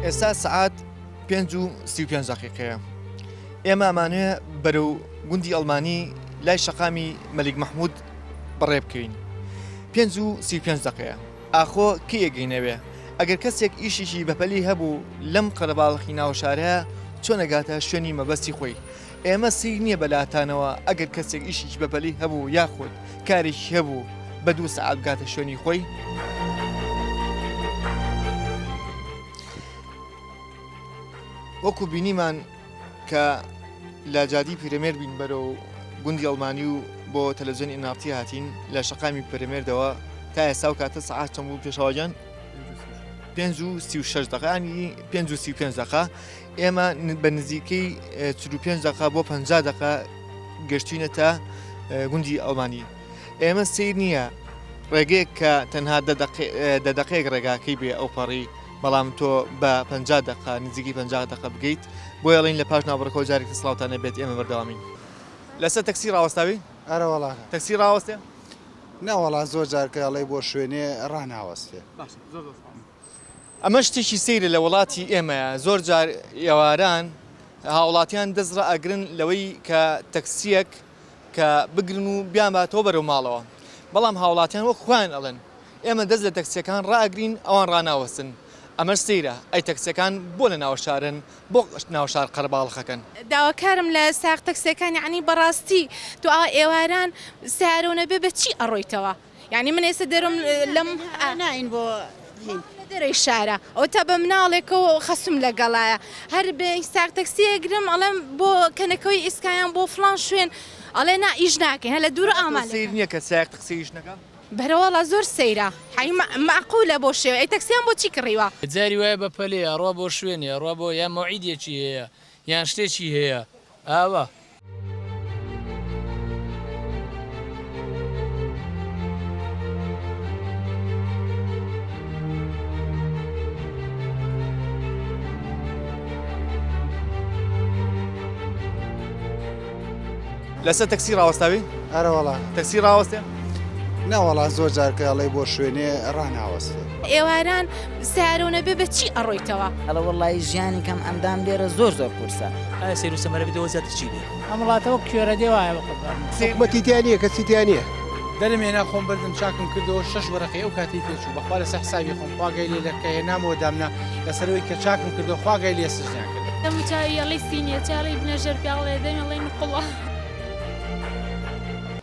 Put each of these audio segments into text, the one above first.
ئێستا سەعات پێنج و 35 دەقیقەیە ئێمە ئەمانەوێ بەرەو گوندی ئەڵمانی لای شەقامی مەلیک مەحمود بەڕێ بکەوین پێنج و 35 دەقەیە ئاخۆ کەی ئەگەینەوێ؟ ئەگەر کەسێک ئیشێکی بەپەلی هەبوو لەم قەرەباڵخی ناوشارەیا چۆن ئەگاتە شوێنی مەبەستی خۆی؟ ئێمە سەیر نییە بەلاتانەوە ئەگەر کەسێک ئیشێکی بەپەلی هەبوو یاخود کارێکی هەبوو بە دوو سەعات بگاتە شوێنی خۆی؟ وەکو بینیمان کە لە جادی پیرەمێرد بین بەرەو گوندی ئەڵمانی و بۆ تەلەڤزیۆنی ئێن ئاڕ تی هاتین لە شەقامی پیرەمێردەوە تا ئێستا و کاتە سەعات چەند بوو پێشەواجان 5 دقە ینی 5 دقە ئێمە بە نزیکەی 45 دقە بۆ 50 دقە گەشتینە تا گوندی ئەڵمانی ئێمە سیر نییە ڕێگەیەک کە تەنها دە دقەیەک ڕێگاکەی بێ ئەو پەڕی بەڵام تۆ بە 50 دقە نزیکی 50 دقە بگەیت بۆیە ئەڵێین لە پاش ناوبڕەکەوە جارێکی تر سڵاوتان لێ بێت ئێمە بەردەوامین. لەسەر تەکسی ڕاوەستاوی؟ ئەرە وەڵا. تەکسی ڕاوەستێ؟ نا وەڵا زۆر جار کە ئەڵێی بۆ شوێنێ ڕاناوەستێ. باشە زۆر زۆر سوپاس. ئەمە شتێکی سەیرە لە وڵاتی ئێمەیە زۆر جار ئێواران هاوڵاتیان دەست ڕائەگرن لەوەی کە تەکسیەک کە بگرن و بیانباتەوە بەرەو ماڵەوە بەڵام هاوڵاتیان وەک خۆیان ئەڵێن ئێمە دەست لە تەکسیەکان ڕائەگرین ئەوان ڕاناوەستن ئەمەش سەیرە ئەی تەکسیەکان بۆ لە ناو شارن بۆ ناو شار قەرەباڵخەکەن؟ داواکارم لە سایەق تەکسیەکان یەعنی بەڕاستی تۆ ئاوا ئێواران سەیارەو نەبێ بە چی ئەڕۆیتەوە یەعنی من ئێستا دەرم لەم ناین بۆ هین. لە دەرەی شارە ئەوەتا بە مناڵێکەوە خەسوم لەگەڵایە هەر بێ سایەق تەکسی ئەگرم ئەڵێم بۆ کەنەکەوەی ئیسکایان بۆ فڵان شوێن ئەڵێ نا ئیش ناکەین هەر لە دوورە ئامان سەیر نییە کە سایەق تەکسی ئیش نەکا؟ بەرەوەڵا زۆر سەیرە حەی مەعقولە بۆ شێوە ئەی تەکسیان بۆ چی کڕیوە. جاری وایە بە پەلەیە ئەڕوا بۆ شوێنێ ئەڕوا بۆ یان مەوعیدێکی هەیە یان شتێکی هەیە ئاوا. لەسەر تەکسی ڕاوەستاوی؟ ئەرەوەڵا. تەکسی ڕاوەستێ؟ نەوەڵا زۆر جار کە ئەڵێی بۆ شوێنێ ڕاناوەستێ. ئێواران سەیارەو نەبێ بە چی ئەڕۆیتەوە؟ ئەڵێ وەڵایی ژیانی کەم ئەندام لێرە زۆر زۆر قورسە. ئایا سەیر و سەمەرە بێتەوە زیاتر چی بێ؟ ئەم وڵاتە وەک کوێرە دێ وایە بەقوربان. حکومەتی تیا نییە کەسی تیا نییە. دەرم هێنا خۆم بردم چاکم کردەوە شەش وەرەقەی ئەو کاتەی تێچوو بەخوا لەسەر حسابی خۆم خوا گای لێ کە هێنامەوە دامنا لەسەر ئەوەی کە چاکم کردەوە خوا گای لێ سجنیان کردم. دەم و چاوی ئەڵێی سینیە چاڵی بنە ژێر پیاڵێ دەمی ئەڵێی نوقڵە.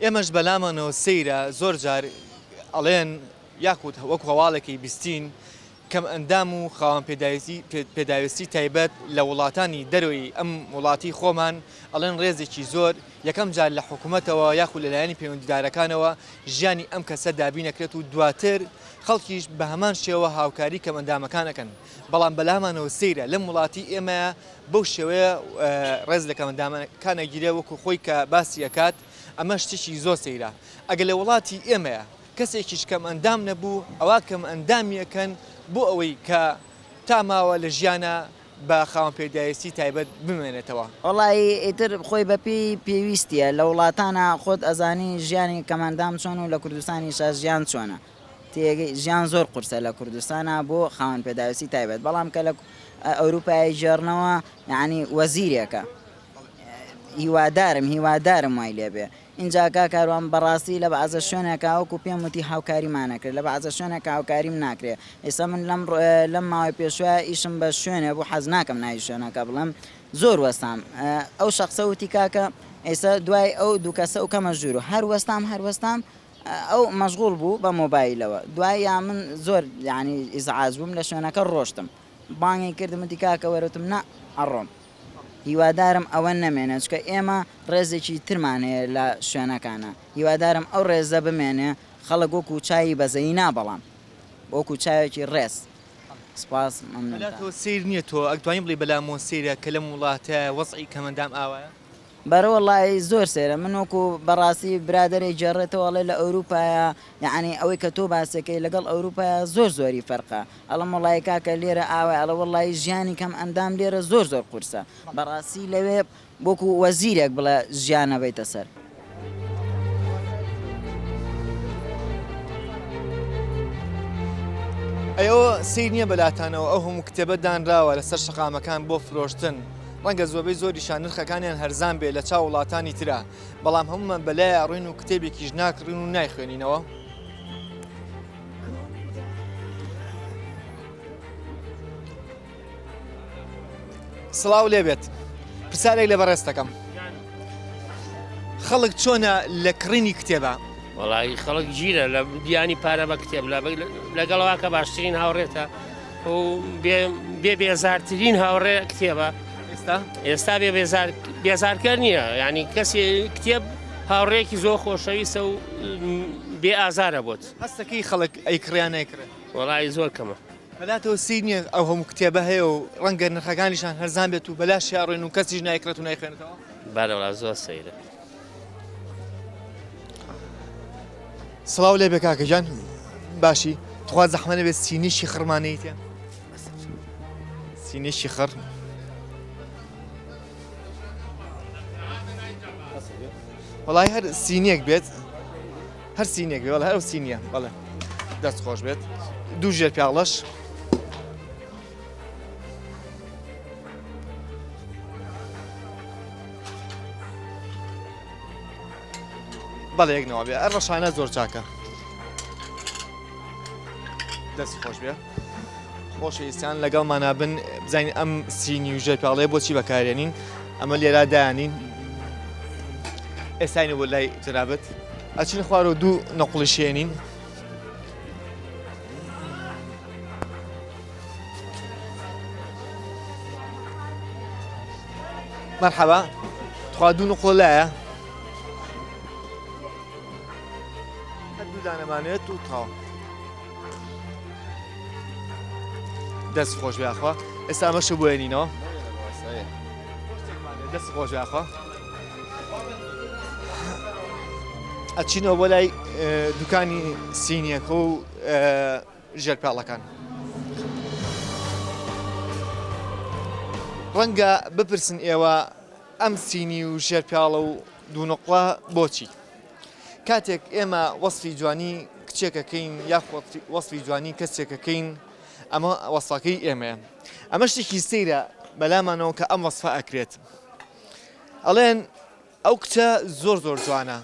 ئێمەش بەلامانەوە سەیرە زۆر جار ئەڵێن یاخود وەکو هەواڵێکی بیستین کەم ئەندام و خاوەن پێداویستی تایبەت لە وڵاتانی دەرەوەی ئەم وڵاتی خۆمان ئەڵێن ڕێزێکی زۆر یەکەم جار لە حکومەتەوە یاخود لە لایەنی پەیوەندیدارەکانەوە ژیانی ئەم کەسە دابینەکرێت و دواتر خەڵکیش بە هەمان شێوە هاوکاری کەمئەندامەکان ئەکەن بەڵام بەلامانەوە سەیرە لەم وڵاتی ئێمە بەو شێوەیە ڕێز لە کەمئەندامەکان ئەگیرێ وەکو خۆی کە باسی ئەکات ئەمە شتێکی زۆر سەیرە ئەگەر لە وڵاتی ئێمەیە کەسێکیش کەمئەندام نەبوو ئەوا کەمئەندامی ئەکەن بۆ ئەوەی کە تا ماوە لە ژیانا بە خاوەن پێداویستی تایبەت بمێنێتەوە. وەڵایی ئیتر خۆی بە پێی پێویستیە لە وڵاتانا خۆت ئەزانی ژیانی کەمئەندام چۆن و لە کوردستانیشا ژیان چۆنە تێگەی ژیان زۆر قورسە لە کوردستانا بۆ خاوەن پێداویستی تایبەت بەڵام کە لە ئەوروپای گێڕنەوە یانی وەزیرێکە هیوادارم هیوادارم وای لێبێ ئینجا کاک کاروان بەڕاستی لە بەعزە شوێنێکا وەکو پێم وتی هاوکاریمان ئەکرێ لە بەعزە شوێنێکا هاوکاریم ناکرێ ئێستا من لەم لەم ماوەی پێشوە ئیشم بە شوێنێ بوو حەز ناکەم ناوی شوێنەکە بڵێم زۆر وەستام ئەو شەخسە وتی کاکە ئێستا دوای ئەو دوو کەسە و کەمە ژوور و هەر وەستام هەر وەستام ئەو مەشغوڵ بوو بە مۆبایلەوە دوای یا من زۆر یعنی ئیزعاج بووم لە شوێنەکە ڕۆشتم بانگی کردم وتی کاکە وەرە وتم نا ئەڕۆم هیوادارم ئەوە نەمێنێ چونکە ئێمە ڕێزێکی ترمان هەیە لە شوێنەکانا هیوادارم ئەو ڕێزە بمێنێ خەڵک وەکو چاوی بەزەیی نا بەڵام وەکو چاوێکی ڕێز سپاس مەمنونتان. بەلاتەوە سەیر نیە تۆ ئەتوانی بڵێی بەلامەوە سەیرە کە لەم وڵاتە وەزعی کەمئەندام ئاوایە؟ بەرە وەڵایی زۆر سەیرە من وەکو بەڕاستی برادەرێک گێڕێتەوە ئەڵێ لە ئەوروپایە یەعنی ئەوەی کە تۆ باسەکەی لەگەڵ ئەوروپایە زۆر زۆری فەرقە ئەڵێم وەڵایی کاکە لێرە ئاوایە ئەڵێ وەڵایی ژیانی کەم ئەندام لێرە زۆر زۆر قورسە بەڕاستی لەوێ وەکو وەزیرێک بڵێ ژیان ئەبەیتە سەر. ئەی ئەوە سەیر نییە بەلاتانەوە ئەو هەموو کتێبە دانراوە لەسەر شەقامەکان بۆ فرۆشتن، ڕەنگە زۆربەی زۆریشان نرخەکانیان هەرزان بێ لە چاو وڵاتانی ترا، بەڵام هەموومان بەلایە ئەڕۆین و کتێبێکیش ناکڕین و نایخوێنینەوە؟ سڵاو لێبێت پرسیارێک لە بەڕێز دەکەم خەڵک چۆنە لە کڕینی کتێبە وەڵی خەڵک گیرە لە دیانی پارە بە کتێب لە لەگەڵەوە کە باشترین هاوڕێتە و بێ بێزارترین هاوڕێ کتێبە ئێستا ئێستا بێ بێزار بێزارکەر نییە ینی کەسی کتێب هاوڕێکی زۆر خۆشەویستە و بێ ئازارە بۆت هەستەکەی خەڵک ئەیکڕیان نایکڕێ وەڵی زۆر کەمە بەلاتەوە سەیر نییە ئەو هەموو کتێبە هەیە و ڕەنگە نرخەکانیشان هەرزان بێت و بەلاشی ئەڕۆین و کەسیش نایکڕێت و نایخوێنێتەوە؟ بەرە وەڵا زۆر سەیرە. سڵاو لێبێ کاکە گیان باشی تخوا زەحمە نەبێت سینیشی خڕمان نەیتێ سینیشی خڕ وەڵی هەر سینیەک بێت هەر سینێک بێ وەڵا هەر ئەو سینیە بەڵێ دەست خۆش بێت دوو ژێر پیاڵەش بەڵێ یەکنەوە بێ ئەر ڕەشانە زۆر چاکە دەست خۆش بێ خۆشەویستان لەگەڵمانا بن بزانین ئەم سینی و ژێر پیاڵەیە بۆچی بەکارێنین ئەمە لێرا دایانین ئێستاینە بۆ لای جەنابت ئەچین خوارەوە دوو نەقڵی شێنین مەرحەبا تخوا دوو نقڵ لایە هەر دوو دانەمانێت و تاو دەست خۆش بێ ئاخوا ئێستا ئەمەش بۆێنینەوە دەست خۆش بێ ئاخوا ئەچینەوە بۆ لای دوکانی سینیەکە و ژێرپێڵەکان. ڕەنگە بپرسن ئێوە ئەم سینی و ژێرپیاڵە و دوونقڵە بۆچی؟ کاتێک ئێمە وەسفی جوانی کچێکەکەین یاخود وەسفی جوانی کەسێکەکەین ئەمە وەسفەکەی ئێمەیە ئەمە شتێکی سەیرە بەلامانەوە کە ئەم وەسفە ئەکرێت ئەڵێن ئەو کچە زۆر زۆر جوانە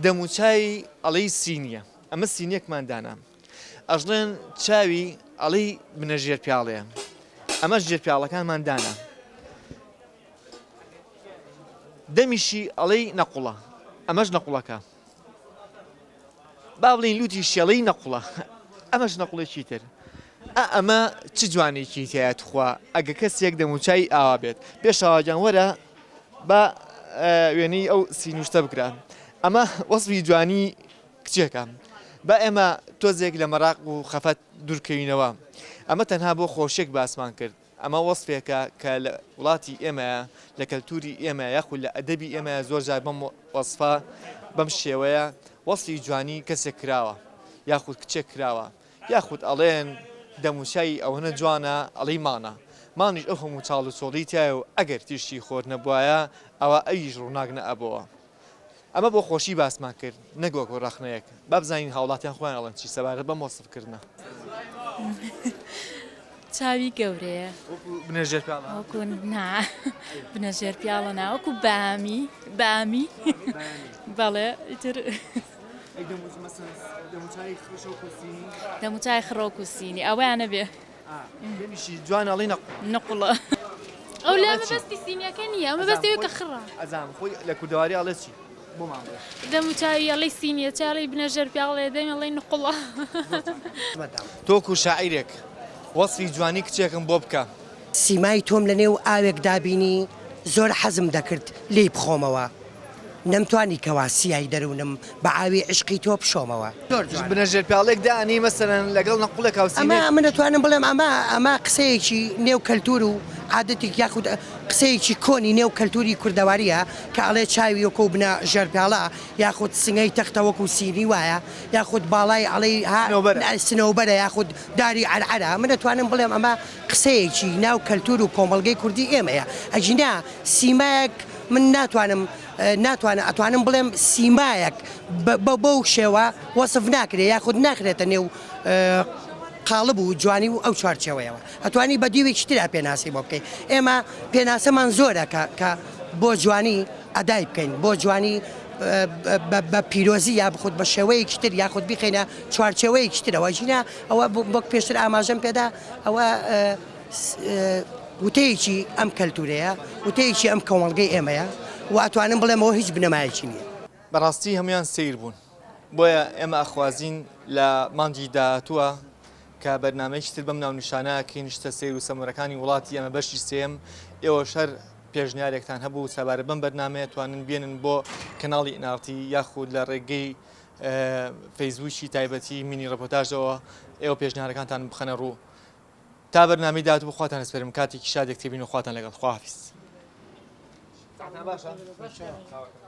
دەموچای ئەڵێی سینیە ئەمە سینیەکمان دانا ئەژڵێن چاوی ئەڵێی بنە ژێر پیاڵەیە ئەمەش ژێر پیاڵەکانمان دانا دەمیشی ئەڵێی نەقوڵە ئەمەش نەقوڵەکە با بڵێین لوتی شێڵەی نەقوڵە ئەمەش نەقوڵێکی تر ئا ئەمە چ جوانێکی تایە تخوا ئەگە کەسێک دەموچای ئاوا بێت پێشەواگیان وەرە با وێنەی ئەو سینوشتە بکرا ئەمە وەسفی جوانی کچێکە با ئێمە تۆزێک لە مەراق و خەفەت دوورکەوینەوە ئەمە تەنها بۆ خۆشیەک باسمان کرد ئەمە وەسفێکە کە لە وڵاتی ئێمەیە، لە کەلتووری ئێمەیە یاخود لە ئەدەبی ئێمەیە زۆر جار بەم وەسفە بەم شێوەیە وەسفی جوانی کەسێک کراوە یاخود کچێک کراوە یاخود ئەڵێن دەموچاوی ئەوەنە جوانە ئەڵێی مانە مانیش ئەو هەموو چاڵ و چۆڵی تیایە و ئەگەر تیشکی خۆر نەبوایە ئەوا ئەویش ڕووناک نەئەبۆوە. ئەمە بۆ خۆشی باسمان کرد نەک وەکو ڕەخنەیەک. با بزانین هاوڵاتیان خۆیان ئەڵێن چی سەبارەت بەم وەسفکردنە. چاوی گەورەیە. وەکو بنە ژێر پیاڵە؟ وەکو نا بنە ژێر پیاڵە نا وەکو بامی بامی بەڵێ ئیتر. ئەی دەموچ مەسەن دەموچاوی خڕشە وەکو سینی؟ دەموچاوی خڕ وەکو سینی ئەوەیان نەبێ. دەمیشی جوان ئەڵێی نقوڵە. ئەو لە مەبەستی سینیەکە نییە مەبەستی ئەوەی کە خڕە. ئەزانم خۆی لە کوردەواری ئەڵێ چی بۆمان بڵێ. دەم و چاوی ئەڵێی سینیە چاوی بنە ژێر پیاڵێ دەمی ئەڵێی نقوڵە. تۆ وەکو شاعیرێک وەسفی جوانی کچێکم بۆ بکە. سیمای تۆم لە نێو ئاوێکدا بینی زۆر حەزم دەکرد لێی بخۆمەوە. نەمتوانی کەوا سیای دەروونم بە ئاوی عیشقی تۆ بشۆمەوە. بنە ژێر پیاڵێک دانێی مەسەلەن لەگەڵ نەقوڵێک هاوسینێک. ئەمە من ئەتوانم بڵێم ئەمە ئەمە قسەیەکی نێو کەلتوور و عادەتێک یاخود قسەیەکی کۆنی نێو کەلتووری کوردەوارییە کە ئەڵێ چاوی وەکوو بنە ژێر پیاڵە یاخود سنگەی تەختە وەکوو سینی وایە یاخود باڵای ئەڵێی ها سنەوبەرە یاخود داری عەرعەرە من ئەتوانم بڵێم ئەمە قسەیەکی ناو کەلتوور و کۆمەڵگەی کوردی ئێمەیە ئەگینا سیمایەک من ناتوانم ناتوانم ئەتوانم بڵێم سیمایەک بە بەو شێوە وەسف ناکرێ یاخود ناخرێتە نێو. قاڵب و جوانی و ئەو چوارچێوەیەوە ئەتوانی بە دیوێکی ترا پێناسەی بۆ بکەی ئێمە پێناسەمان زۆرە کە کە بۆ جوانی ئەدای بکەین بۆ جوانی بە پیرۆزی یا بخود بە شێوەیەکی تر یاخود بیخەینە چوارچێوەیەکی ترەوە ژینا ئەوە وەک پێشتر ئاماژەم پێدا ئەوە وتەیەکی ئەم کەلتورەیە وتەیەکی ئەم کۆمەڵگەی ئێمەیە و ئەتوانم بڵێمەوە هیچ بنەمایەکی نییە. بەڕاستی هەموویان سەیر بوون بۆیە ئێمە ئەخوازین لە مانگی داهاتووە کە بەرنامەیەکی تر بەم ناونیشانە ئەکەین شتە سەیر و سەمەرەکانی وڵاتی ئێمە بەشی سێیەم ئێوەش هەر پێشنیارێکتان هەبوو سەبارەت بەم بەرنامەیە توانن بێنن بۆ کەناڵی NRT یاخود لە ڕێگەی فەیسبووکی تایبەتی مینی ڕێپۆتاژەوە ئێوە پێشنیارەکانتان بخەنە ڕوو تا بەرنامەی داهاتوو بەخواتان ئەسپێرم کاتێکی شادێک تێبین و خواتان لەگەڵ خواحافیز. باشە.